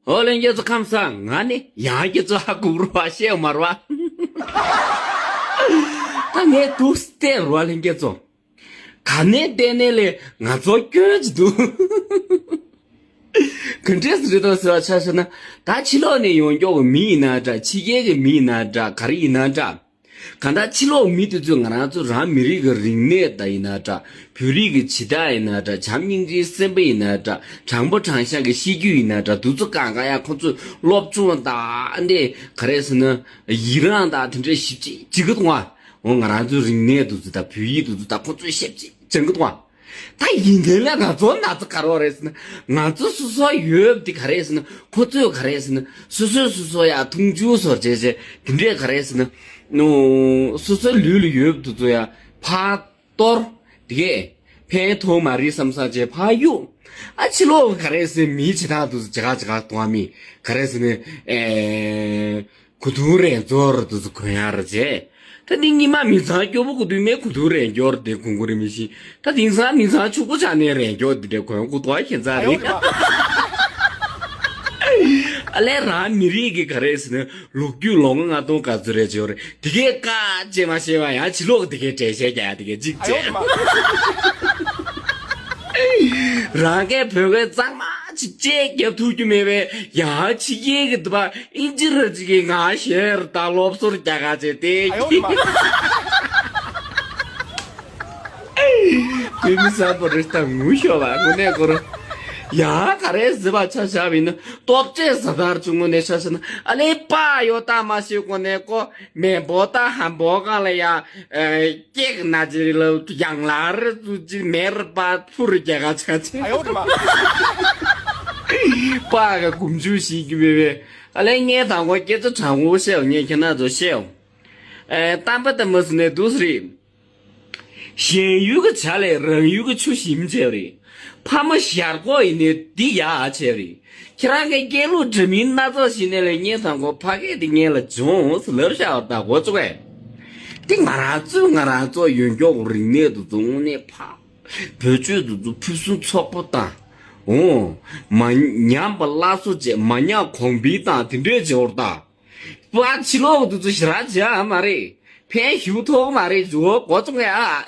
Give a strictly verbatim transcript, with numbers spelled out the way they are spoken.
ཨོ་ལྷན་རྒྱས་ཚོ་ཁམས་བཟང་། ང་ནི་ཡང་ཁྱེད་ཚོ་ཧ་གོ་རུ་བ་ཤེས་མ་རུ་བ། ད་ངས་འདུག་སྟེ་རུ་བ་ལྷན་རྒྱས་ཚོ། ག་ནས་བལྟས་ནས་ལས་ང་ཚོ་སྐྱོན་གྱི་འདུག་ག་འདྲས་རེད་དོ་ཟེར་བ་ཆ་བཞག་ན། ད་ཕྱི་ལོགས་ནས་ཡོང་མགྱོགས་ཀྱི་མི་ཡིན་ན་འདྲ། ཕྱི་རྒྱལ་གྱི་མི་ཡིན་ན་འདྲ། ག་རེ་ཡིན་ན་འདྲ། གང་ལྟར་ཕྱི་ལོགས་མི་དེ་ཚོས་ང་རང་ཚོ་རང་མི་རིགས་ཀྱི་རིག་གནས་དང་ཡིན་ན་འདྲ། བོད་རིགས་ཀྱི་བྱེད་སྟངས་ཡིན་ན་འདྲ། བྱམས་སྙིང་རྗེའི་སེམས་པ་ཡིན་ན་འདྲ། དྲང་པོ་དྲང་བཞག་གི་གཤིས་རྒྱུད་ཡིན་ན་འདྲ། དེ་ཚོ་གང་ག་ཡང་ཁོ་ཚོས་སློབ་སྦྱོང་དང་འདི་ག་རེ་ཟེར་ན་ཡི་རངས་དང་དེ་འདྲའི་ཞིབ་ཅིག་བྱེད་ཀྱི་འདུག་ཨ། འོ་ང་རང་ཚོའི་རིག་གནས་དེ་ཚོ་དང་བོད་ཡིག་དེ་ཚོ་དང་ཁོ་ཚོས་ཞིབ་ཅིག་སྦྱང་གི་འདུག་ཨ། ད་ཡིན་དེ་ལ་ང་ཚོ་ན་ཚ་ག་རེ་རེད་ཟེར་ན། ང་ཚོ་སོ་སོ་ཡོད་དེ་ག་རེ་ཟེར་ན། ཁོ་ཚོས་ག་རེ་ཟེར་ན། སོ་སོས་སོ་སོ་ཡ་མཐོང་ཆུང་བཟོ་བྱས་བྱས་དེ་འདྲས་ག་རེ་ཟེར་ན། ནོ། སོ་སོའི་ལུས་ལ་ཡོད་དེ་ཚོ་ཡ་ཕར་གཏོར། དེ་གས་ཕན་ཐོགས་མ་རེད་བསམ་བསམ་བྱས་ཕར་གཡུག་ཨ། ཕྱི་ལོགས་ག་རེ་ཟེར་མིའི་བྱེད་སྟངས་དེ་ཚོ་ཇ་ག་ཇ་ག་གཏོང་བ་མི་ག་རེ་ཟེར་ན། ཨེ། གོས་ཐུང་རེ་འཛོར་དུ་གོན་ཡར་བྱས། ད་ནི་ཉི་མ་མི་ཚང་སྐྱོ་པོ་གོ་དུས་མེད་གོས་ཐུང་རེ་འགྱོར་དེ་གོན་གོ་རེ་མི་ཤེས། ད་དེང་སང་མི་ཚང་ཕྱུག་པོ་ཆགས་ནས་རེ་འགྱོར་དེ་འདྲ་གོན་གོ་ཐུང་ཁྱད་མཚར་རེད། ཨ་ལས་རང་མི་རིགས་ཀྱི་ག་རེ་ཟེར་ན་ལོ་རྒྱུས་ལོ་ངོ་ལྔ་སྟོང་ག་ཚོད་རེ་བྱས་རེད། དེ་གས་ཀ་ཅེ་མ་ཤེས་པ་ཡང་ཕྱི་ལོགས་དེ་གས་འགྲེལ་བཤད་རྒྱག་དེ་གས་གཅིག་བྱས། རང་གས་བོད་སྐད་གཙང་མ་ཅིག་ཅེས་རྒྱབ་ཐུབ་རྒྱུ་མེད་པས་ཡང་ཕྱི་རྒྱལ་གྱི་དུ་བ་ཨིན་ཇི་ར་ཅིག་གི་ང་ཞེར་དང་སློབ་གསོར་རྒྱག་ག་བྱས་ཏེ། ཨ་ཡོ་མ། དེ་མི་ས་པོ་རི་ཏ་ངུ་ཤོ་བ་དངོས་གནས་སྐོར། ཡང་ག་རེ་ཟེར་བ་ཆ་བཞག་པ་ཡིན་ན་ལྟོ་ཆས་ཟ་དར་བྱུང་ངོ་ནས་ཆ་བཞག་ན་ཨ་ལེ་པ་ཡོ་ཏ་མ་ཤེས་གོ་ནས་ཀོ། མེ་འབོ་ད་ཧམ་འབོ་གང་ལ་ཡ། ཨེ། ཀེག་ན་ཅི་ལ་ཡང་ལ་རི་ཙུ་ཅི་མེ་རི་པ་ཕུ་རི་རྒྱ་ག་ཆ་ཆེ། ཨ་ཡོ་མ། པ་ག་གུམ་ཆུ་ཞིག་གི་བེ་བེ། ཨ་ལེ་ངས་དང་གོ་སྐད་ཆ་དྲང་པོ་བཤད་ངས་ཁྱེད་རྣམ་ཚོ་བཤད། ཨེ། གཏམ་པ་ད་མི་སི་ནས་འདུག་སི་རེད། གཞན་ཡུལ་གྱི་ཇ་ལས་རང་ཡུལ་གྱི་ཆུ་ཞིམ་བྱས་པ་རེད། ཕ་མ་ཞར་ཁོག་ཡིན་ནས་འདི་ཡག་བྱས་པ་རེད། ཁྱེད་རང་གི་སྐད་ལུགས་འདྲ་མིན་སྣ་ཚོགས་ཤིག་ནས་ལས་ངས་དང་གོ་ཕ་སྐད་འདི་ངས་ལ་སྦྱོངས་ལབ་བཞག་པར་ད་གོ་བཅུག་གས། འདི་ང་རང་ཚོས་ང་རང་ཚོ་ཡོན་སྐྱོག་རིག་གནས་དུ་བཟུང་ནས་ཕ། བོད་ཆོས་དུ་བཟུང་ཕུན་སུམ་ཚོགས་པོ་དང་། འོ། མ་ཉམས་པ་སླར་གསོ་བྱས་མ་ཉམས་གོང་འཕེལ་དང་དེ་འདྲས་བྱེད་བར་ད། པ་ཕྱི་ལོགས་དུ་ཚོ་ཞེ་དྲག་བྱེད་ཨ་མ་རེད། ཕན་ཞུ་ཐོག་མ་རེད་འཇུ་གོ་བཅུག་གས་ཨ།